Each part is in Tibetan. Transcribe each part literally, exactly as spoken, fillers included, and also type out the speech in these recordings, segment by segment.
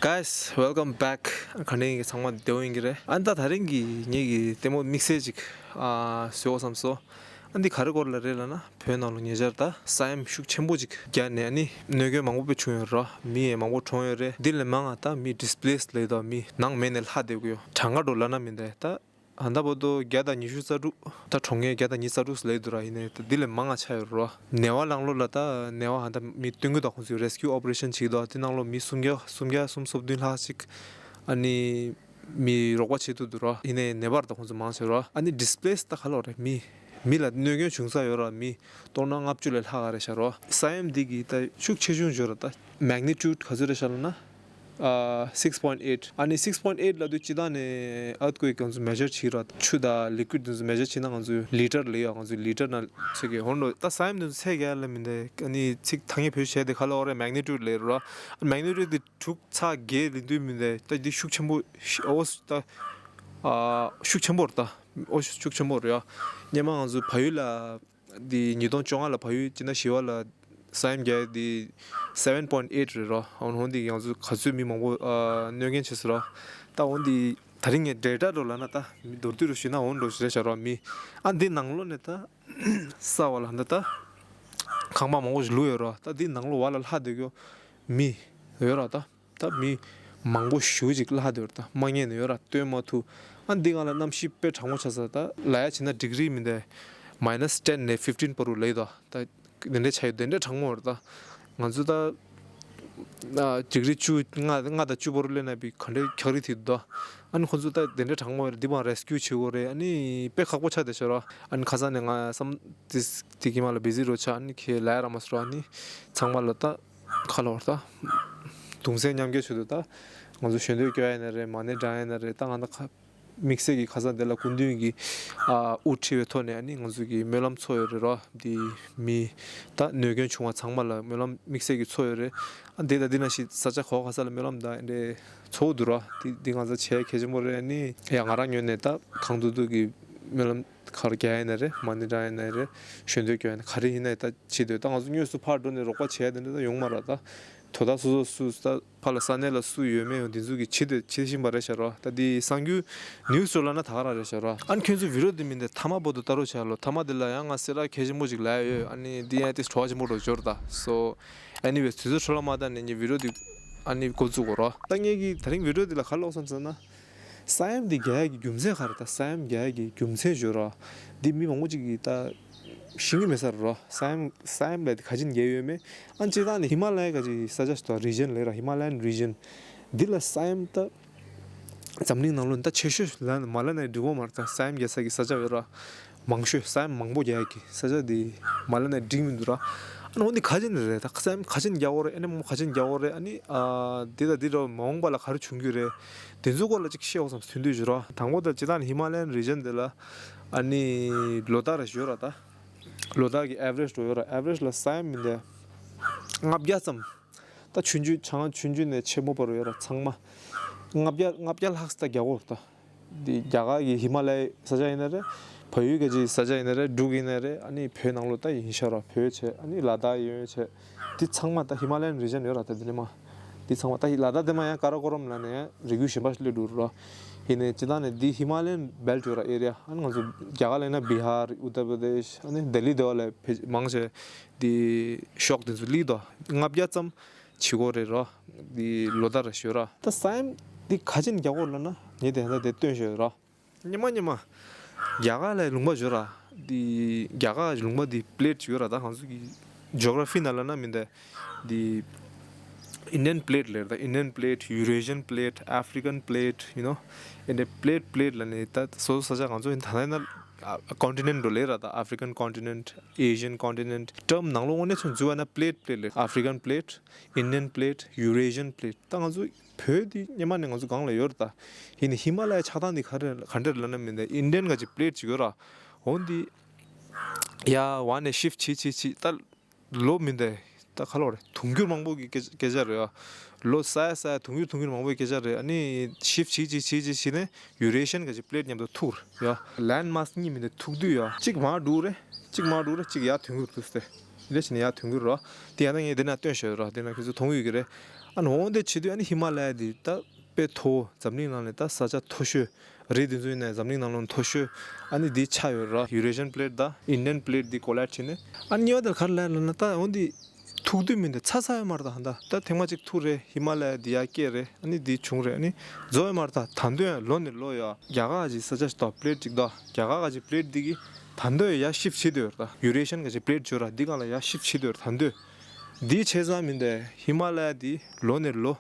Guys, welcome back. ག་འདྲ་ཡིན་གྱི་ཚང་མ་བདེ་པོ་ཡིན་གྱི་རེད། ཨ་ནི་ད་དེ་རིང་གི་ངེད་ཀྱི་ལྟད་མོ་དམིགས་བསལ་ཅིག་ཨ་བཟོ་དགོས་བསམ་སོང་། ཨ་འདི་ག་རེ་སྐོར་ལ་རེད་ལབ་ན། བོད་ནང་ལ་ཉེ་ཆར་ད་ས་ཡོམ་ཤུགས་ཆེན་པོ་ཅིག་བརྒྱབ་ནས་ཨ་ནི་གནོད་སྐྱོན་མང་པོ་དཔེ་བྱུང་ཡོད་རེད། མི་ཡང་མང་པོ་གྲོངས་ཡོད་རེད། འདི་ལས་མང་བ་ད་མི་displaced་ལབ་ཡོད་དོ། མི་ནང་མེད་ནས་ལྷག་བསྡད་ཀྱི་ཡོད། གྲངས་ཀ་འདྲ་ལབ་ན་མི་འདུག་ད། ཨ་ད་བར་དུ་བརྒྱ་དང་ཉི་ཤུ་རྩ་དྲུག་ད་གྲོངས་མཁན་བརྒྱ་དང་ཉི་ཤུ་རྩ་དྲུག་ལབ་འདུག་ར། ཡིན་ནའི་ད་འདི་ལས་མང་ང་ཆགས་ཡོད་རེད། ནེ་ཝ་ལང་ལོ་ལ་ད་ནེ་ཝ་ཨ་ད་མི་སྟོན་གྱི་འདུག་ཁོང་ཚོས་rescue operation་བྱེད་ཀྱི་འདུག་དེ་ནང་ལོ་མི་སུམ་བརྒྱ་སུམ་བརྒྱ་སུམ་ཅུ་སོ་བདུན་ལྷག་ཅིག་ཨ་ནི་མི་རོགས་པ་བྱེད་ཐུབ་འདུག་ར། ཡིན་ནའི་ནེ་པཱལ་ད་ཁོང་ཚོ་མང་ཆེ་ར། ཨ་ནི་displaced་ད་ག་ལབ་རེད། མི་མི་ལ་གནོད་སྐྱོན་བྱུང་ས་ཡོད་ར། མི་མཐོང་ན་ལྔ་བཅུ་ལས་ལྷག་ག་རེད་ཤག་ར། ས་ཡོམ་འདི་གི་ད་ཤུགས་ཆེ་ཆུང་ཡོད་ར། ད་magnitude་ག་ཚོད་རེད་ཤག་ལབ་ན། ཨ་six point eight། ཨ་ནི་six point eight་ལབ་དུས་སྤྱིར་བཏང་ནས་earthquake་གང་ཚོ་measure་བྱེད་ར། ཆུ་དང་liquid་དེ་ཚོ་measure་བྱེད་ན་ང་ཚོ་ལི་ཊར་ལབ་ཡོད། ང་ཚོ་ལི་ཊར་ནང་ཚོད་ཀྱི་འོན་ལོ། ད་ས་ཡོམ་དེ་ཚོ་ཚད་བརྒལ་ལ་མི་འདུག་ཨ་ནི་ཚིག་ཐ་སྙད་བེད་སྤྱོད་བྱས་ཏེ་ག་ལབ་རེད། magnitude་ལབ་ར། magnitude་དེ་དྲུག་ཚེག་བརྒྱད་ལབ་དུས་མི་འདུག་ད་འདི་ཤུགས་ཆེན་པོ་ཤི་ཨོ་ད་ཨ་ཤུགས་ཆེན་པོ་རེད་ད། ཨོ་ཤུགས་ཆེན་པོ་རེད་ཡ། སྔོན་མ་ང་ཚོ་བལ་ཡུལ་ལ། འདི་ཉིས་སྟོང་བཅོ་ལྔ་ལ་བལ་ཡུལ་སྤྱི་ཟླ་བཞི་པ་ལ་ས་ཡོམ་བརྒྱབ་ཡ་འདི་seven point eight་རེད་ར། འོན་ཧོན་འདི་ང་ཚོ་ག་ཚོད་མི་མང་པོ་ཨ་གནོད་སྐྱོན་བྱས་སོང་ར། ད་འོན་འདི་ད་རིང་ངས་data་འདྲ་ལབ་ན། ད་མི་མདོར་བསྡུས་རུ་ཞུས་ན་འོན་འགྲོ་ཞིག་རེད་ཤག་ར། མི་ཨ་འདི་ནང་ལོགས་ནས་ད་ས་བ་ལ་ད་ད་ཁང་པ་མང་པོ་ཞིག་ལུས་ཡོད་ར། ད་འདི་ནང་ལོགས་བ་ལ་ལྷག་བསྡད་ཀྱོ་མི་ཡོད་ར། ད། ད་མི་མང་པོ་ཞེ་ཅིག་ལྷག་བསྡད་ཡོད་རེད། ད་མ་ཉལ་ནས་ཡོད་ར། སྟོན་མ་ཐུབ། ཨ་འདི་སྒང་ལ་གནམ་གཤིས་དཔེ་གྲང་མོ་ཆགས་ས། ད་ལབ་ཡ་བྱས་ན་degree་མི་འདུག minus ten་ནས་fifteen་བར་དུ་ལབ་ཀྱི་འདུག་ད་དེ་འདྲ་ཆགས་ཡོད། དེ་འདྲ་གྲང་མོ་རེད། ད་ང་ཚོ་ད་ཨ་degree་བཅུ་ལྔ་ལྔ་དང་བཅུ་བར་དུ་སླེབས་ན་བི་ག་འདྲའི་འཁྱག་རིས་ཐེབས་འདུག་ཨ་ནི་ཁོ་ཚོ་ད་དེ་འདྲ་གྲང་མོ་རེད། འདི་བ་rescue་བྱེད་དགོས་རེད། ཨ་ནི་དཔེ་ཁག་པོ་ཆགས་བསྡད་ཤག་ར། ཨ་ནི་ཁ་སང་ནས་ང་བསམ་དེ་དེ་གི་མ་ལ་busy་རུ་ཆགས། ཨ་ནི་ཁྱེད་ལབ་ཡ་རག་མ་སོང་ར། ཨ་ནི་ཚང་མ་ལ་ད། ག་ལབ་ར། ད་གདུང་སེམས་མཉམ་སྐྱེད་ཆེད་དུ་ད་ང་ཚོ་ཞལ་འདོན་སྐྱོར་ཡ་ཡིན་ན་རེད། མ་ཎི་བགྲང་ཡ་ཡིན་ན་རེད། ད་ང་ད་ཁ་དམིགས་བསལ་གྱི་ཁ་སང་དེ་ལ་སྐུ་མདུན་གྱི་ཨ་དབུ་ཁྲིད་པའི་ཐོག་ནས་ཨ་ནི་ང་ཚོ་གི་སྨོན་ལམ་ཚོགས་ཡོད་རེད་ར། འདི་མི་ད་གནོད་སྐྱོན་བྱུང་བ་ཚང་མ་ལ་སྨོན་ལམ་དམིགས་བསལ་གྱི་ཚོགས་ཡོད་རེད། ཨ་འདི་ད་འདི་ནང་བཞིན་ས་ཆ་ག་བ་ག་ས་ལ་སྨོན་ལམ་ད་འདི་འདྲའི་ཚོགས་འདུག་ར། འདི་འདི་ང་ཚོ་བྱས་གལ་ཆེན་པོ་རེད། ཨ་ནི་ཡ་ང་རང་ངོས་ནས་ད་གང་ཐུབ་ཐུབ་ཀྱི་སྨོན་ལམ་ག་རེ་རྒྱག་ཡ་ཡིན་ན་རེད། མ་ཎི་བགྲང་ཡ་ཡིན་ན་རེད། ཞལ་འདོན་སྐྱོར་ཡ་ཡིན་ན་ག་རེ་ཡིན་ན་ད་བྱེད་འདོད། ད་ང་ཚོ་དངོས་སུ་ཕར་འགྲོ་ནས་རོགས་པ་བྱེད་ཡ་དེ་འདྲ་ད་ཡོང་མ་རེད། ད་དོ་བདག་སོ་སོ་སུ་ད་ཕར་ལ་ས་གནས་ལ་སུ་ཡོད་མེད་ཡང་དེ་ཚོ་གི་བྱེད་འདོད་བྱེད་བཞིན་པ་རེད་ཤག་ར། ད་འདི་གསར་འགྱུར་news་འདྲ་ལབ་ན་ད་ག་རང་རེད་ཤག་ར། ཨ་ནི་ཁྱོད་ཚོ་video་འདི་མིན་ཏེ་མཐའ་མ་བར་དུ་ལྟ་རོགས་བྱས་ལོ། མཐའ་མ་འདི་ལ་ཡང་ང་གསལ་བསྒྲགས་གལ་ཆེན་པོ་ཅིག་ལབ་ཡ་ཡོད། ཨ་ནི་འདི་ཡང་ཏིས་བྲོ་བ་ཆེན་པོ་འགྲོ་འབྱོར་ད། So anyways དུས་ཚོད་འཕྲོ་བརླག་མ་བཏང་ནས་ངས་video་འདི་ཨ་ནི་འགོ་བཙུགས་དགོས་ར། ད་ངས་ཀྱི་ད་རིང་video་འདི་ལ་ག་རེ་ལབ་བསམ་ཟེར་ན། ས་ཡོམ་འདི་རྒྱག་ཡ་གི་རྒྱུ་མཚན་ག་རེ། ད་ས་ཡོམ་རྒྱག་ཡ་གི་རྒྱུ་མཚན་ཞུ་ར། འདི་མི་མང་པོ་ཅིག་གིས་ད་ཤེས་ཀྱི་མེད་ས་རེད་ར། ས་ཡོམ་ས་ཡོམ་ལབ་དེ་ག་ཅིག་རྒྱག་ཡོད་མེད། ཨ་ནི་སྤྱིར་བཏང་ནས་ཧི་མ་ལ་ཡའི་ག་ཅིག་ས་ཆ་ཞིག་ད་region་ལབ་ར། Himalayan region་འདི་ལ་ས་ཡོམ་ད་འཛམ་གླིང་ནང་ལོགས་ད་ཆེ་ཤོས་ལ་མ་ལབ་ན་འགྲིག་གི་མ་རེད། ད་ས་ཡོམ་རྒྱག་ས་གི་ས་ཆ་ཡོད་ར། མང་ཤོས་ས་ཡོམ་མང་པོ་རྒྱག་ཡ་གི་ས་ཆ་འདི་མ་ལབ་ན་འགྲིག་མི་འདུག་ར། ཨ་ནི་འོ་འདི་ག་ཅིག་ནས་རེད། ད་ས་ཡོམ་ག་ཅིག་རྒྱག་གོ་རེད། ཨ་ནི་མོ་ག་ཅིག་རྒྱག་གོ་རེད། ཨ་ནི་ཨ་འདི་ད་འདི་ར་མ་འོངས་པ་ལ་ག་རེ་བྱུང་རྒྱུ་རེད། དེ་ཚོའི་སྐོར་ལ་ཅིག་བཤད་འོ་བསམ་ཐུག་འདོད་བྱུང་ར། དང་པོ་ད་སྤྱིར་བཏང་ནས་Himalayan region་འདི་ལ་ཨ་ནི་ལོ་ལྟར་རེ་ཞིག་ཡོད་ར། ད་ལོ་ལྟར་གྱི་average་འགྲོ་ཡོད་ར། average་ལ་ས་ཡོམ་མི་འདི་ལྔ་བརྒྱ་ཙམ། ད་ཆུང་ཆུང་བྱང་ཆུང་ཆུང་ནས་ཆེན་པོ་བར་ཡོད་ར། ཚང་མ་ལྔ་བརྒྱ་ལྔ་བརྒྱ་ལྷག་ཙམ་ད་རྒྱག་གོ་ར། ད་འདི་རྒྱ་གར་གྱི་ཧི་མ་ལ་ཡའི་ས་ཆ་ཡིན་ན་རེད། བལ་ཡུལ་གྱི་ས་ཆ་ཡིན་ན་རེད། འབྲུག་ཡིན་ན་རེད། ཨ་ནི་བོད་ནང་ལོགས་ད་ཡིན་ཤག་ར། བོད་བྱས། ཨ་ནི་ལ་དྭགས་ཡོད་བྱས། འདི་ཚང་མ་ད་Himalayan region་ཡོད་ར། ད་འདི་ནས་མ་འདི་ཚང་མ་ད་ལ་དྭགས་དེ་མ་ཡང་ཀ་ར་ཀོ་རམ་ལབ་ནས་ཡང་རི་རྒྱུད་གཞན་པ་ཞིག་སླེབས་འགྲོ་ར། ཡིན་ནའི་སྤྱིར་བཏང་ནས་འདི་Himalayan belt་ཡོད་ར། area། ཨ་ནི་ང་ཚོ་རྒྱ་གར་ལ་ཡིན་ན་བི་ཧར། ཨུ་ཏར་པར་དེཤ། ཨ་ནི་ལྡི་ལི་དེ་བ་ལ་ཕེ་མང་ཆེ་འདི་ཤོག་དེ་ཚོ་སླེབས་འདུག་ལྔ་བརྒྱ་ཙམ་བྱེད་གོ་རེད་ར། འདི་ལོ་ལྟར་རེ་ཞོ་ར། ད་ས་ཡོམ་འདི་ག་ཅིག་རྒྱག་གོ་ལབ་ན་ངས་དེ་ཧ་ད་དེ་སྟོན་ཞོ་ར། ཉི་མ་ཉི་མ་རྒྱ་གར་ལ་ལུང་པ་ཞོ་ར། འདི་རྒྱ་གར་ལུང་པ་འདི་plate་ཅིག་ཡོད་ར། ད་ང་ཚོ་གི་geography་ནང་ལ་ན་མི་འདི་འདི་Indian plate་ལབ་ར། ད་Indian plate, Eurasian plate, African plate, you know, and plate plate་ལབ་ནས་ད་སོ་སོ་ས་ཆ་ང་ཚོ་ད་ལྟ་ན་continent་འགྲོ་ལབ་ར། ད་African continent, Asian continent term་ནང་ལོགས་དངོས་གནས་ཚོ་འཛུལ་བ་ན་plate plate་ལབ། African plate, Indian plate, Eurasian plate། ད་ང་ཚོ་བོད་འདི་སྔོན་མ་ནས་ང་ཚོ་སྒང་ལ་ཡོད་རེད། ད་ཡིན་ནའི་ཧི་མ་ལ་ཡའི་ཆགས་སྟངས་འདི་ག་རེ་ག་འདྲ་ལབ་ན་མི་འདི་Indian་ག་ཅིག་plate་ཅིག་ཡོད་ར། འོ་འདི་ཡ་བ་ནས་shift་བྱེད་བྱེད་བྱེད་ད་ལོ་མི་འདི་ད་ག་ལོ་རེད། དུང་ཕྱུར་མང་པོ་གི་སྐད་སྐད་ཆ་རེད་ཡ། ལོ་ས་ཡ་ས་ཡ་དུང་ཕྱུར་དུང་ཕྱུར་མང་པོའི་སྐད་ཆ་རེད། ཨ་ནི་shift་བྱེད་བྱེད་བྱེད་བྱེད་བྱེད་ནས་Eurasian་ག་ཅིག་plate་མཉམ་དུ་ཐུག་རེད་ཡ། land mass་གཉིས་མི་འདི་ཐུག་དུས་ཡ། གཅིག་མར་འགྲོ་རེད། གཅིག་མར་འགྲོ་རེད། གཅིག་ཡར་ཐོན་གྱི་རེད་ཟེར། དེ་འདྲ་བྱས་ནས་ཡར་ཐོན་གྱི་རེད། དེ་ཡང་ན་ངས་འདི་ན་སྟོན་ཤོད་ར། དེ་ན་ཁྱོད་ཚོ་མཐོང་ཡོད་ཀྱི་རེད། ཨ་ནི་འོང་དེ་བྱེད་དུས་ཨ་ནི་ཧི་མ་ལ་ཡ་འདི་ད་དཔེ་མཐོ་བོ། འཛམ་གླིང་ནང་ནས་ད་ས་ཆ་མཐོ་ཤོས། རི་དེ་ཚོ་ཡིན་ནའི་འཛམ་གླིང་ནང་ལོགས་མཐོ་ཤོས་ཨ་ནི་འདི་ཆགས་ཡོད་ར། ཡུ་རེ་ཤན་པི་ལེ་ཊི་དང་ཨིན་ཌི་ཡན་པི་ལེ་ཊི་འདི་ཀོ་ལའི་ཌི་བྱས་ནས། ཨ་ནི་གཉིས་པ་དེར་ག་རེ་ལབ་ན་ད་འོང་འདི་ཐུག་དུས་མི་འདི་ཚ་ཚ་ཡོད་མ་རེད། ད་ད་ཐེངས་མ་གཅིག་ཐུག་རེད། ཧི་མ་ལ་ཡ་འདི་ཡར་སྐྱེས་རེད། ཨ་ནི་འདི་བྱུང་རེད། ཨ་ནི་རྫོགས་ཡོད་མ་རེད། ད་ད་དུང་ཡང་ལོ་ནས་ལོ་ཡ་རྒྱ་གར་གྱི་ས་ཆ་ཞིག་དང་པི་ལེ་ཊི་གཅིག་དང་རྒྱ་གར་གྱི་པི་ལེ་ཊི་འདི་གི་ད་དུང་ཡ་ཤིབ་བྱེད་དུ་ཡོད་རེད། ད་ཡུ་རེ་ཤན་གྱི་པི་ལེ་ཊི་བརྗོད་ར་འདི་སྒང་ལ་ཡ་ཤིབ་བྱེད་དུ་ཡོད་རེད། ད་དུང་འདི་བྱས་ཙང་མི་འདི་ཧི་མ་ལ་ཡ་འདི་ལོ་ནས་ལོ་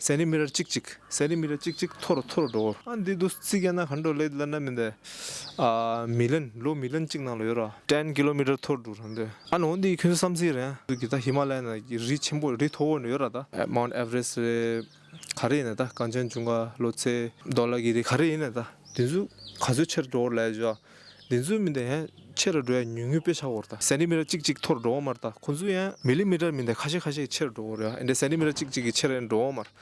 སེན་ཊི་མི་ཊར་གཅིག་གཅིག་སེན་ཊི་མི་ཊར་གཅིག་གཅིག་མཐོ་རུ་མཐོ་རུ་འགྲོ་གི་རེད། ཨ་འདི་འདུག་རྩིས་རྒྱག་ན་ག་འདྲ་ལབ་ན་མི་འདི་ཨ་མི་ལན་ལོ་མི་ལན་གཅིག་ནང་ལ་ཡོད་ར་ཊེན་ཀི་ལོ་མི་ཊར་མཐོ་རུ་འགྲོ་ར་འདི། ཨ་ནི་འོ་འདི་ཁྱོད་ཚོ་བསམ་རྩིས་རེད། ཨ་འདི་གི་ད་ཧི་མ་ལ་ཡ་ན་གི་རི་ཆེན་པོ་རི་མཐོ་བོ་ནས་ཡོད་ར། ད་མའུན་ཊི་ཨེ་ཝ་རེ་སི་ཊི་རེད། ག་རེ་ཡིན་ན་ད་ཀན་ཅན་ཇུང་ག་ལོ་ཚེ་དྷོ་ལ་གི་རི་ག་རེ་ཡིན་ན་ད་དེ་ཚོ་ག་ཚོད་ཆེར་འགྲོ་གི་རེད་ལབ་ཡ། དེ་ཚོ་མི་འདི་ཡང་ཆེ་རུ་འགྲོ་ཡ་ཉུང་ཉུང་དཔེ་ཆགས་ཡོད་རེད། ད་སེན་ཊི་མི་ཊར་གཅིག་གཅིག་མཐོ་རུ་འགྲོ་གི་མ་རེད། ད་ཁོ་ཚོ་ཡང་མི་ལི་མི་ཊར་མི་འདི་ཁ་ཤས་ཁ་ཤས་ཆེ་རུ་འགྲོ་གི་རེད། ཨ་འདི་སེན་ཊི་མི་ཊར་གཅིག་གཅིག་གི་ཆེ་རུ་འགྲོ་གི་མ་རེད།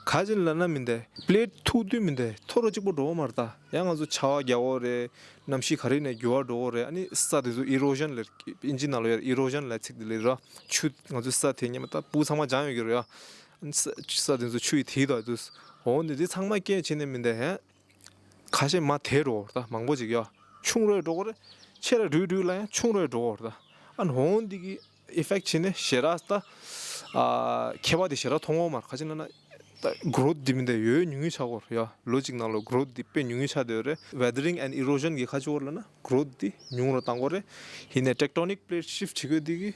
ག་རེ་ལབ་ན་མི་འདི་པི་ལེ་ཊི་ཐུག་དུས་མི་འདི་མཐོ་རུ་གཅིག་པོ་འགྲོ་གི་མ་རེད། ད་ཡང་ང་ཚོ་ཆར་པ་རྒྱག་གི་རེད། གནམ་གཤིས་ག་རེ་ནས་འགྱུར་བ་འགྲོ་གི་རེད། ཨ་ནི་ས་དེ་ཚོ་ཨི་རོ་ཤན་ལབ། ཨིན་ཇི་ནང་ལ་ཡོད་ཨི་རོ་ཤན་ལབ་ཚིག་དེ་ལབ་ར། ཆུ་ང་ཚོའི་ས་དེ་ཉི་མ་ད་སྤུ་ཚང་མ་སྦྱངས་ཡོད་ཀྱི་རེད་ཡ། ཨ་ནི་ས་ས་དེ་ཚོ་ཆུ་ཡིས་དེད་དང་དུས་འོ་འདི་འདི་ཚང་མ་སྐད་བྱས་ནས་མི་འདི་ཧན། ཁ་ཤས་མར་དེད་འགྲོ་གི་རེད། ད་མང་པོ་ཅིག་ཡ་ཆུང་རུ་འགྲོ་གི་རེད། ཆེ་རུ་འགྲོ་འགྲོ་ལ་ཡང་ཆུང་རུ་འགྲོ་གི་རེད། ད་ཨ་ནི་འོ་འདི་གི་ཨི་ཕེག་ཊི་བྱས་ནས་ཞེ་དྲག་ད་ཨ་ཁྱད་པར་དེ་ཞེ་དྲག་མཐོང་གི་མ་རེད། ག་ཅི་ལབ་ན་ད་གྷི་རོ་ཐི་འདི་མི་འདི་ཡོད་ཉུང་ཉུང་ཆགས་ཀྱི་ཡོད་རེད་ཡ། ལོ་གཅིག་ནང་ལ་གྷི་རོ་ཐི་འདི་དཔེ་ཉུང་ཉུང་ཆགས་བསྡད་ཡོད་རེད། ཝེ་ཐ་རིང་ཨེན་ཌི་ཨི་རོ་ཤན་གྱི་ཁ་ཕྱོགས་ལབ་ན་གྷི་རོ་ཐི་འདི་ཉུང་རུ་བཏང་གི་ཡོད་རེད། ཡིན་ནའི་ཊེག་ཊོ་ནིག་པི་ལེ་ཊི་ཤིབ་ཊི་བྱེད་དགོས་དེ་གི་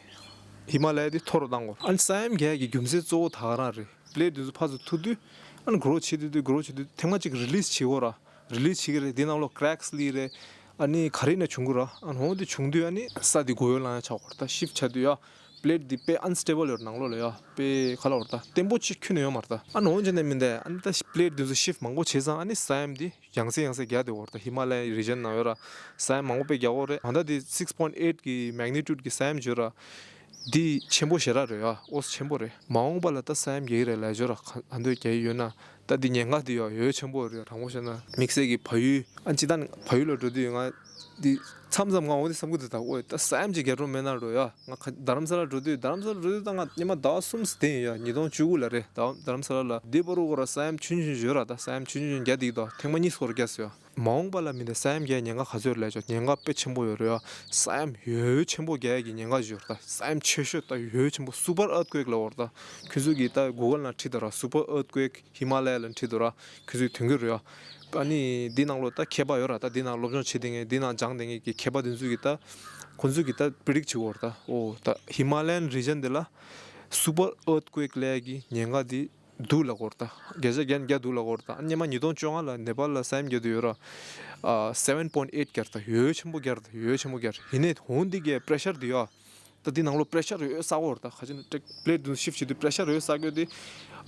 ཧི་མ་ལ་ཡ་དེ་མཐོ་རུ་བཏང་གི་ཡོད་རེད། ཨ་ནི་ས་ཡོམ་རྒྱག་ཡ་གི་རྒྱུ་མཚན་གཙོ་བོ་ད་ག་རང་རེད། པི་ལེ་ཊི་དེ་ཚོ་ཕར་ཚུར་ཐུག་དུས་ཨ་ནི་གྷི་རོ་ཐི་བྱེད་དུས་དུས་གྷི་རོ་ཐི་བྱེད་དུས་ཐེངས་མ་གཅིག་རི་ལི་སི་བྱེད་ཀྱི་ཡོད་རེད། རི་ལི་སི་བྱེད་ཀྱི་རེད། དེ་ནང་ལོགས་ཀེ་རེག་སླེབས་རེད། ཨ་ནི་ག་རེ་ནས་བྱུང་གི་རེད། ཨ་ནི་འོ་དེ་བྱུང་དུས་ཨ་ནི་ས་དེ་མགོ་གཡོག་ལངས་ཡ་ཆགས་ཀྱི་ཡོད་རེད། ད་ཤིབ་ཊི་བྱ་དུས་ཡ་པི་ལེ་ཊི་དེ་དཔེ་ཨན་སི་ཊེ་བལ་ཡོད་རེད། ནང་ལོགས་ལ་ཡ་དཔེ་ག་ལབ་དགོས་རེད། ད་བརྟན་པོ་ཅིག་ཁྱོན་ནས་ཡོད་མ་རེད། ད་ཨ་ནི་འོ་བྱས་ནས་མི་འདི་ཨ་ནི་ད་པི་ལེ་ཊི་དེ་ཚོ་ཤིབ་ཊི་མང་པོ་བྱས་ཙང་ཨ་ནི་ས་ཡོམ་དེ་ཡང་སེ་ཡང་སེ་རྒྱག་བསྡད་ཡོད་རེད། ད་ཧི་མ་ལ་ཡའི་རི་ཇན་ནང་ཡོད་ར་ས་ཡོམ་མང་པོ་དཔེ་རྒྱག་གི་ཡོད་རེད། ད་ལྟ་དེ་སིག་སི་པོའིན་ཊི་ཨེཊ་གི་མེག་ནི་ཊུཌ་གི་ས་ཡོམ་བརྗོད་ར། འདི་ཆེན་པོ་ཞེ་དྲག་རེད་ཡ། ཨོ་ཆེན་པོ་རེད། མ་འོངས་པ་ལ་ད་ས་ཡོམ་རྒྱག་གི་རེད་ལབ་བརྗོད་ར། ག་ག་འདོད་རྒྱག་གི་ཡོད་ན་ད་འདི་ཉེན་ཁ་འདི་ཡ་ཡོད་ཆེན་པོ་རེད། དྲང་པོ་བཤད་ན་དམིགས་བསལ་གྱི་བལ་ཡུལ་ཨ་ཅི་ད་བལ་ཡུལ་ལ་འགྲོ་དུས་ང་འདི་མཚམས་མཚམས་ང་འོ་འདི་བསམ་གི་འདུག་ད་ཨོ་ད་ས་ཡོམ་ཅིག་རྒྱག་འགྲོ་མེད་ན་འགྲོ་ཡ། ང་ཁ་རྡ་རམ་ས་ལ་འགྲོ་དུས་རྡ་རམ་ས་ལ་འགྲོ་དུས་ད་ང་སྔོན་མ་ཟླ་བ་གསུམ་ཙམ་བསྡད་ཡིན་ཡ། ཉིས་སྟོང་བཅུ་དགུ་ལ་རེད། ད་རྡ་རམ་ས་ལ་ལ་འདི་བར་དུ་ཁོ་ར་ས་ཡོམ་ཆུང་ཆུང་ཡོད་ར། ད་ས་ཡོམ་ཆུང་ཆུང་རྒྱག་འདི་གི་ད་ཐེངས་མ་གཉིས་སྐོར་རྒྱག་སོང་ཡ། མ་འོངས་པ་ལ་མི་འདི་ས་ཡོམ་རྒྱག་ཉེན་ཁ་ག་ཚོད་ལས་ཆོག་ཉེན་ཁ་དཔེ་ཆེན་པོ་ཡོད་རེད་ཡ། ས་ཡོམ་ཡོད་ཆེན་པོ་རྒྱག་ཡ་གི་ཉེན་ཁ་ཡོད་རེད། ད་ས་ཡོམ་ཆེ་ཤོས་ད་ཡོད་ཆེན་པོ་སུ་པར་ཨར་ཐི་ཀུ་ཝེག་ལབ་ཡོད་རེད། ད་ཁྱོད་ཚོ་གི་ད་གུ་གལ་ནང་བྲིས་འདུག་ར། སུ་པར་ཨར་ཐི་ཀུ་ཝེག་ཧི་མ་ལ་ཡ་ལ་བྲིས་འདུག་ར། ཁྱོད་ཚོས་ཐོན་གྱི་རེད་ཡ། ཨ་ནི་འདི་ནང་ལོགས་ད་མཁས་པ་ཡོད་ར། ད་འདི་ནང་སློབ་སྦྱོང་བྱེད་བསྡད་མཁན་འདི་ནང་སྦྱངས་བསྡད་མཁན་གྱི་མཁས་པ་དེ་ཚོ་གི་ད་ཁོང་ཚོ་གི་ད་པི་རི་ཌིག་བྱེད་ཀྱི་ཡོད་རེད། ད་ཨོ་ད་ཧི་མ་ལ་ཡན་རི་ཇན་འདི་ལ་སུ་པར་ཨར་ཐི་ཀུ་ཝེག་ལབ་ཡ་གི་ཉེན་ཁ་འདི་འདུག་ལབ་ཀྱི་ཡོད་རེད། ད་བརྒྱ་ཆ་བརྒྱ་ནས་བརྒྱ་འདུག་ལབ་ཀྱི་ཡོད་རེད། ད་སྔོན་མ་ཉིས་སྟོང་བཅོ་ལྔ་ལ་ནེ་པཱལ་ལ་ས་ཡོམ་བརྒྱབ་དུས་ཡོད་ར། ཨ་སེ་བེན་པོའིན་ཊི་ཨེཊ་བརྒྱབ་རེད། ད་ཡོད་ཆེན་པོ་བརྒྱབ་རེད། ད་ཡོད་ཆེན་པོ་བརྒྱབ་རེད། ཡིན་ནའི་འོ་འདི་གའི་པི་རེ་ཤར་འདི་ཡ། ད་འདི་ནང་ལོགས་པི་རེ་ཤར་ཡོད་ས་ཡོད་རེད། ད་ཁ་ཅིག་ན་ཊེག་པི་ལེ་ཊི་དེ་ཤིབ་ཊི་བྱེད་དུས་པི་རེ་ཤར་ཡོད་ས་ཡོད་དེ།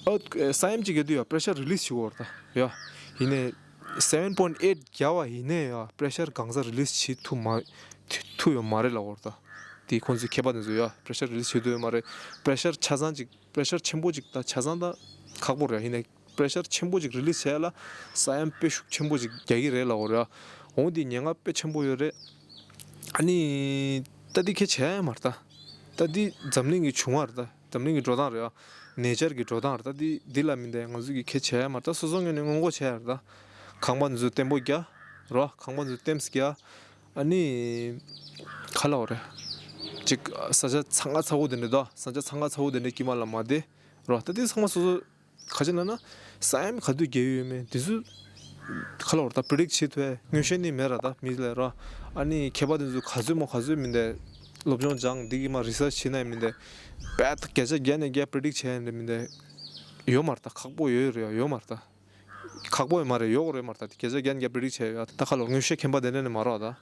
ཨ་ས་ཡོམ་ཅིག་རྒྱག་དུས་ཡ་པི་རེ་ཤར་རི་ལི་སི་བྱེད་ཀྱི་ཡོད་རེད། ད་ཡ། ཡིན་ནའི་སེ་བེན་པོའིན་ཊི་ཨེཊ་བརྒྱབ་པ་ཡིན་ནའི་ཡ་པི་རེ་ཤར་གང་ས་རི་ལི་སི་བྱེད་ཐུབ་མ་ཐུབ་ཐུབ་ཡོད་མ་རེད་ལབ་ཀྱི་ཡོད་རེད། ད་དེ་ཁོང་ཚོའི་མཁས་པ་དེ་ཚོ་ཡ་པི་རེ་ཤར་རི་ལི་སི་བྱེད་ཐུབ་ཡོད་མ་རེད། པི་རེ་ཤར་ཆ་ཚང་ཅིག་པི་རེ་ཤར་ཆེན་པོ་ཅིག་ད་ཆ་ཚང་ད་ཁག་པོ་རེད། ཡིན་ནའི་པི་རེ་ཤར་ཆེན་པོ་ཅིག་རི་ལི་སི་བྱས་ལ་ས་ཡོམ་དཔེ་ཤུགས་ཆེན་པོ་ཅིག་རྒྱག་གི་རེད་ལབ་ཀྱི་ཡོད་རེད། འོ་འདི་ཉེན་ཁ་དཔེ་ཆེན་པོ་ཡོད་རེད། ཨ་ནི་ད་འདི་ཁྱད་བྱས་ཡ་མ་རེད། ད་ད་འདི་འཛམ་གླིང་གི་བྱུང་བ་རེད། ད་འཛམ་གླིང་གི་འགྲོ་སྟངས་རེད་ཡ། ནེ་ཅར་གྱི་འགྲོ་སྟངས་རེད། ད་འདི་འདི་ལ་མི་འདི་ང་ཚོ་གི་ཁྱད་བྱས་ཡ་མ་རེད། ད་སོ་སོ་ངོས་ནས་སྔོན་འགོག་བྱས་ཡ་རེད། ད་ཁང་པ་འདི་ཚོ་བརྟན་པོ་རྒྱག་རོགས། ཁང་པ་འདི་ཚོ་བརྟན་པོ་རྒྱག་ཨ་ནི་ག་ལབ་དགོས་རེད། ཅིག་ས་ཆ་ཚང་ཁ་ཚ་བོ་དེ་འདྲ་དང་ས་ཆ་ཚང་ཁ་ཚ་བོ་དེ་འདྲ་དཀྱིལ་མ་ལ་མ་བསྡད་རོགས། ད་དེ་ཚང་མ་སོ་སོ་ག་ཅི་ལབ་ན་ས་ཡོམ་ག་དུས་རྒྱག་ཡོད་མེད་དེ་ཚོ་ག་ལབ་དགོས་རེད། ད་པི་རི་ཌིག་བྱེད་ཐུབ་ཡ་མངོན་ཤེས་ནི་མེད་ར། ད་མི་ལ་ར་ཨ་ནི་མཁས་པ་དེ་ཚོ་ག་ཚོད་མོ་ག་ཚོད་མི་འདི་སློབ་སྦྱོང་སྦྱངས་འདི་གི་མ་རི་སར་ཆི་བྱེད་ན་མི་འདི་དཔེ་ད་བརྒྱ་ཆ་བརྒྱ་ནས་བརྒྱ་པི་རི་ཌིག་བྱས་ཡ་འདི་མི་འདི་ཡོད་མ་རེད། ད་ཁག་པོ་ཡོད་རེད་ཡ། ཡོད་མ་རེད། ད་ཁག་པོ་ཡོད་མ་རེད། ཡོད་རེད་མ་རེད། ད་བརྒྱ་ཆ་བརྒྱ་ནས་བརྒྱ་པི་རི་ཌིག་བྱས་ཡོད། ད་ཁ་ལོ་མངོན་ཤེས་མཁྱེན་པ་དེ་འདྲ་ནི་མ་རེད། ད་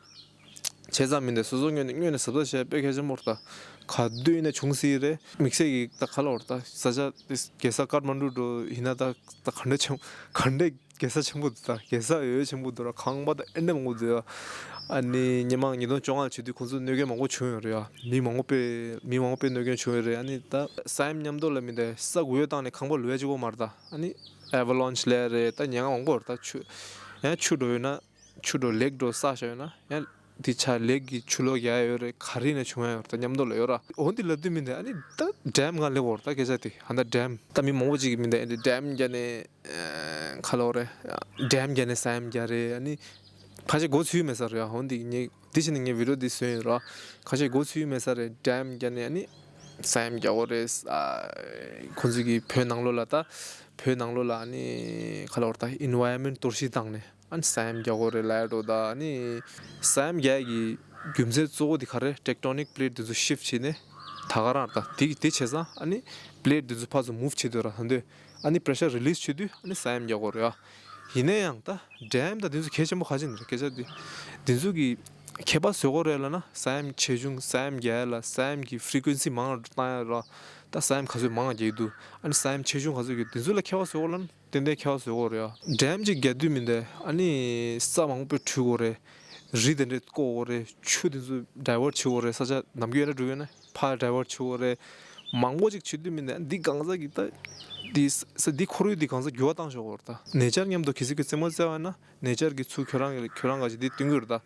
བྱས་ཙང་མི་འདི་སོ་སོ་ངོས་ནས་ངོས་ནས་གཟབ་གཟབ་བྱས་དཔེ་གལ་ཆེན་པོ་རེད། ད་ག་དུས་ཡིན་ན་བྱུང་སྲིད་རེད། དམིགས་བསལ་གྱི་ད་ག་ལབ་དགོས་རེད། ད་ས་ཆ་དེ་རྒྱལ་ས་ཀཏ་མན་ཌུ་འགྲོ་ཡིན་ན་ད་ད་ག་འདྲ་ཆེན་ག་འདྲ་རྒྱལ་ས་ཆེན་པོ་འདུག་ད་རྒྱལ་ས་ཡོད་ཆེན་པོ་འདུག་ར། ཁང་པ་ད་ཨེ་འདྲ་མང་པོ་འདུག་ཡ། ཨ་ནི་སྔོན་མ་ཉིས་སྟོང་བཅོ་ལྔ་བྱེད་དུས་ཁོང་ཚོ་གནོད་སྐྱོན་མང་པོ་བྱུང་ཡོད་རེད་ཡ། མི་མང་པོ་དཔེ་མི་མང་པོ་དཔེ་གནོད་སྐྱོན་བྱུང་ཡོད་རེད། ཨ་ནི་ད་ས་ཡོམ་མཉམ་དུ་ལ་མི་འདི་ས་འགུལ་ཡོད་སྟངས་ནས་ཁང་པ་ལོག་ཡ་གཅིག་པོ་མ་རེད། ད་ཨ་ནི་ཨེ་ཝ་ལོན་ཆི་ལབ་རེད། ད་ཉེན་ཁ་མང་པོ་རེད། ད་ཆུ་ཡང་ཆུ་འགྲོ་ཡོད་ན་ཆུ་འགྲོ་ལེགས་འགྲོ་ས་ཆ་ཡོད་ན་ཡང་ དེ་ཆ་ལེགས་ཀྱི་ཆུ་ལོག་རྒྱག་ཡ་ཡོད་རེད། ག་རེ་ནས་བྱུང་ཡ་ཡོད་རེད། ད་མཉམ་དུ་ལ་ཡོད་ར། འོ་འདི་ལབ་དུས་མི་འདི་ཨ་ནི་ད་ཌེམ་ང་ལེགས་འོར་ད་སྐད་ཆ་དེ་ཧ་ད་ཌེམ་ད་མི་མང་པོ་ཅིག་གི་མི་འདི་ཨ་ནི་ཌེམ་རྒྱག་ནས་ཁ་ལོ་རེད། ཌེམ་རྒྱག་ནས་ས་ཡོམ་རྒྱག་རེད། ཨ་ནི་ཁ་ཤས་མགོ་ཚོས་མེད་ས་རེད། འོ་འདི་ངས་འདི་བྱས་ནས་ངས་བི་ཌིའོ་འདི་བཟོས་ཡིན་ར། ཁ་ཤས་མགོ་ཚོས་མེད་ས་རེད། ཌེམ་རྒྱག་ནས་ཨ་ནི་ས་ཡོམ་རྒྱག་གོ་རེད། ཁོང་ཚོ་གི་བོད་ནང་ལོགས་ལ་ད་བོད་ནང་ལོགས་ལ་ཨ་ནི་ཁ་ལོ་རེད་ད་ཨིན་ཝའི་རོན་མེན་ཊི་གཏོར་བཤིག་བཏང་ནས། ཨ་ནི་ས་ཡོམ་རྒྱག་གོ་རེད་ལབ་ཡ་འགྲོ་ད། ཨ་ནི་ས་ཡོམ་རྒྱག་ཡ་གི་རྒྱུ་མཚན་གཙོ་བོ་དེ་ག་རེ། ཊེག་ཊོ་ནིག་པི་ལེ་ཊི་དེ་ཚོ་ཤིབ་ཊི་བྱས་ནས་ད་ག་རང་ད་དེ་དེ་བྱས་ཙང་ཨ་ནི་པི་ལེ་ཊི་དེ་ཚོ་ཕར་ཚུར་མུབ་བྱེད་དུས་ར་ད་འདོད་ཨ་ནི་པི་རེ་ཤར་རི་ལིས་བྱེད་དུས་ཨ་ནི་ས་ཡོམ་རྒྱག་གོ་རེད་ཨ། ཡིན་ན་ཡང་ད་ཌེམ་ད་དེ་ཚོ་གལ་ཆེན་པོ་ག་ཅིག་ནི་རེད་སྐད་ཆ་དེ་དེ་ཚོ་གི་ཁྱད་པར་བཟོ་གོ་རེད་ལབ་ན་ས་ཡོམ་ཆེ་ཆུང་ས་ཡོམ་རྒྱག་ཡ་ལ་ས་ཡོམ་གི་ཕི་རི་ཀུ་ཨེན་སི་མང་རུ་བཏང་ཡ་ར། ད་ས་ཡོམ་ག་ཚོད་མང་རྒྱག་འདུག་ཨ་ནི་ས་ཡོམ་ཆེ་ཆུང་ག་ཚོད་རྒྱག་འདུག་དེ་ཚོ་ལ་ཁྱད་པར་བཟོ་གོ་ལབ་ན། ཏན་ཏན་ཁྱད་པར་བཟོ་གོ་རེད་ཨ། ཌེམ་ཅིག་རྒྱག་དུས་མི་འདི་ཨ་ནི་ས་མང་པོ་བྲུས་གོ་རེད། རི་དེ་འདྲས་བརྐོ་གོ་རེད། ཆུ་དེ་ཚོ་ཌའི་ཝར་ཊི་བྱེད་གོ་རེད། ས་ཆ་ནམ་རྒྱུན་ཡོད་ན་འགྲོ་ཡོད་ན་ཕར་ཌའི་ཝར་ཊི་བྱེད་གོ་རེད། མང་པོ་ཅིག་བྱེད་དུས་མི་འདི་འདི་གང་ཟག་གི་ད་འདི་ས་འདི་ཁོར་ཡུག་འདི་གང་ཟག་འགྱུར་བ་བཏང་ཆོག་གོ་རེད། ད་ནེ་ཅར་མཉམ་དུ་གལ་སྲིད་ཀྱི་རྩེད་མོ་རྩེ་བ་ན་ནེ་ཅར་གྱི་ཚུར་ཁྱོད་རང་གི་ཁྱོད་རང་ག་ཅིག་འདི་སྟོན་གྱི་རེད་ད།